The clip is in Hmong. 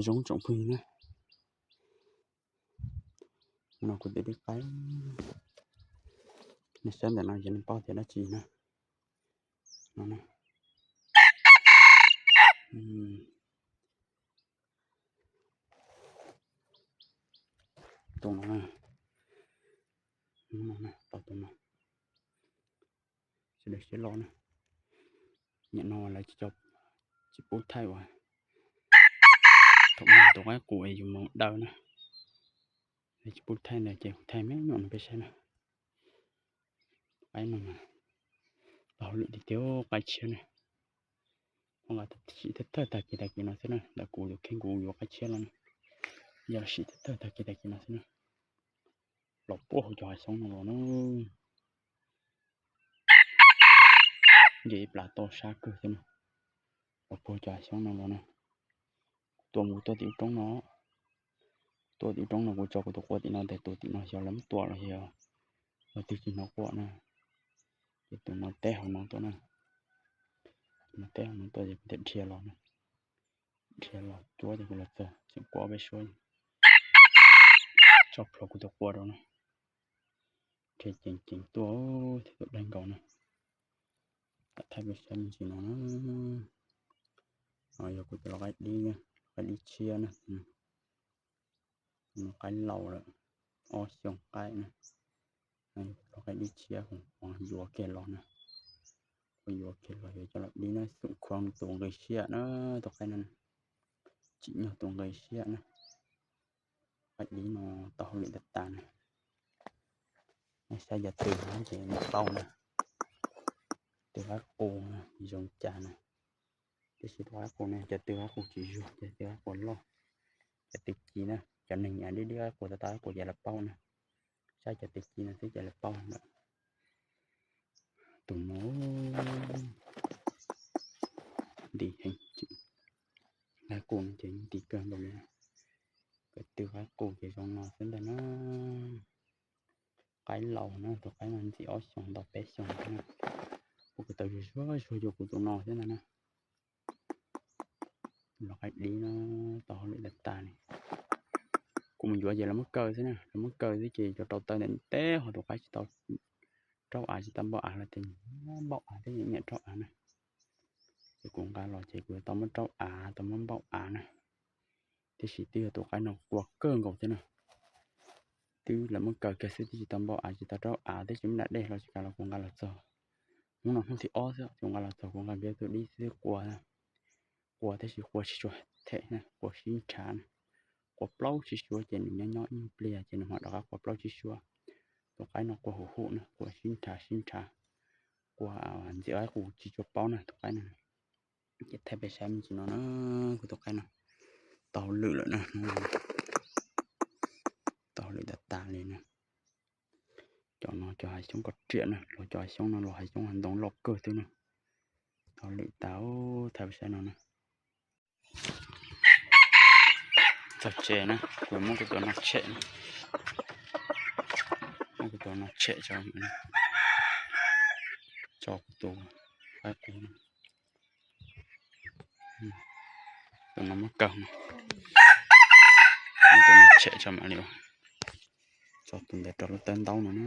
Zoo tsoom phooj ywg na, no kuv tus dib qaib, nej saib ntawm no ces nej paub tias dab tsi na. No, tus no, tus no, sawv daws siab loj na. Nim no lawv tsis pub thaij uas, thaum tus qaib qus yus mus daws na, lawv tsis pub thaij ntawd ces kuv thaij me nyuam no peb saib na. Qaib no mas tau hauj lwm tiag tiag, qaib tshiab na. Sim thawj thawj tag kis tag kis no xwb na, ntawm kuv tus kheej kuv yuav qaib tshiab los na, yog sim thawj thawj tag kis tag kis no xwb na. Los puag hauv cov hav xyoob no los na. Nce ib plas toj sab kawg xwb na. Los puag cov hav xyoob no los na. Tua mus tuaj tim ub roob no, tua tim ub roob no kuv tso kuv tus qua tim no tes tus tim no xyov lawv muab tua los yog leej twg tsis hnov quaj na. Ces tus no teb hauv no tuaj na, tus no teb hauv no tuaj ces kuv thiaj dhia los na. Dhia los cuab ces kuv los txog tseem qua ob peb suab, tso plhuav kuv tus qua rau na. Dhia ceev ceev tuaj thiab tus dawb nkaus na. Thaij peb saib me ntsis no na. No yog kuv tus lau qaib dib, qaib dib tshiab na. Qaib laus lawm, ob xyoos qaib na. Lau qaib dib tshiab, yuav kiag los na. Kuv yuav kiag los yuav coj los dib na, xum khuam tus nqi siab na, tus qaib no tsim nyog tus nqi siab na. Qaib dib no tau hauj lwm tas tas na. Nej saib cov tw no ces nws tau na. Tw qaib qus zoo cas na. Tiam sis tus qaib qus no cov tw qaib qus tsis zuag, cov tw qaib qus loj, cov tw ci na, cov neeg nyiam dib dib qaib qus, tau tau qaib qus ces lawv paub na. Saib cov tw ci no xwb ces lawv paub lawm. Tus no nti heev, qaib qus no ces nti kawg nkaus li. Cov tw qaib qus ces zoo no xwb ntag na. Qaib laus na, tus qaib no ntxim ob xyoos ntau peb xyoos na. Kuv tau zuag zuag yuav kuv tus no thiab ntag na. Lau qaib dib no tau hauj lwm tas tas li. Kuv mus yuav ces lawv muab kaw xwb na, lawv muab kaw xwb ces cov rau taw ntawm teb ho tus qaib tsis tau raub av, tsis tau npau av los ces npau av thiab, nyiam raub av na. Ces kuv nqa los ces kuv tau muab raub av, tau muab npau av na. Tiam sis twb yog tus qaib no qua kawg nkaus thiab na. Twb lawv muab kaw kiag xwb, twb tsis tau npau av, tsis tau raub av, twb tsis muaj nram dej los tsis kav los kuv nqa los txog. Hnub no hnub thib ob xwb kuv nqa los txog, kuv nqa kiag tus dib xwb qua, qua tab sis qua tsis tshua them na, qua sib nrhav na. Qua plaub tsib suab ces nws nyob nyob ib pliag ces nws mam rov qab qua plaub tsib suab. Tus qaib no qua huv huv na, qua sib nrhav sib nrhav, qua ntxim qaib qus tsis tshua paub na tus qaib no. Ces thaij peb saib me ntsis no na, kuv tus qaib no tau hauj lwm lawm na, tau hauj lwm tas tas li na. Cov no cov hav xyoob koj riam na, los cov hav xyoob no los hav xyoob hav ntoo loj kawg xwb na. Tau hauj lwm tas, thaij peb saib no na. Txog tsev na, kuv muab kuv tus no tshem na. Muab kuv tus no tshem tso, tso kuv tus qaib qus no. Tus no muab kaw, muab tus no tshem tso mam li ua. Tso tus ntawd rau lub tawb ntaub no na.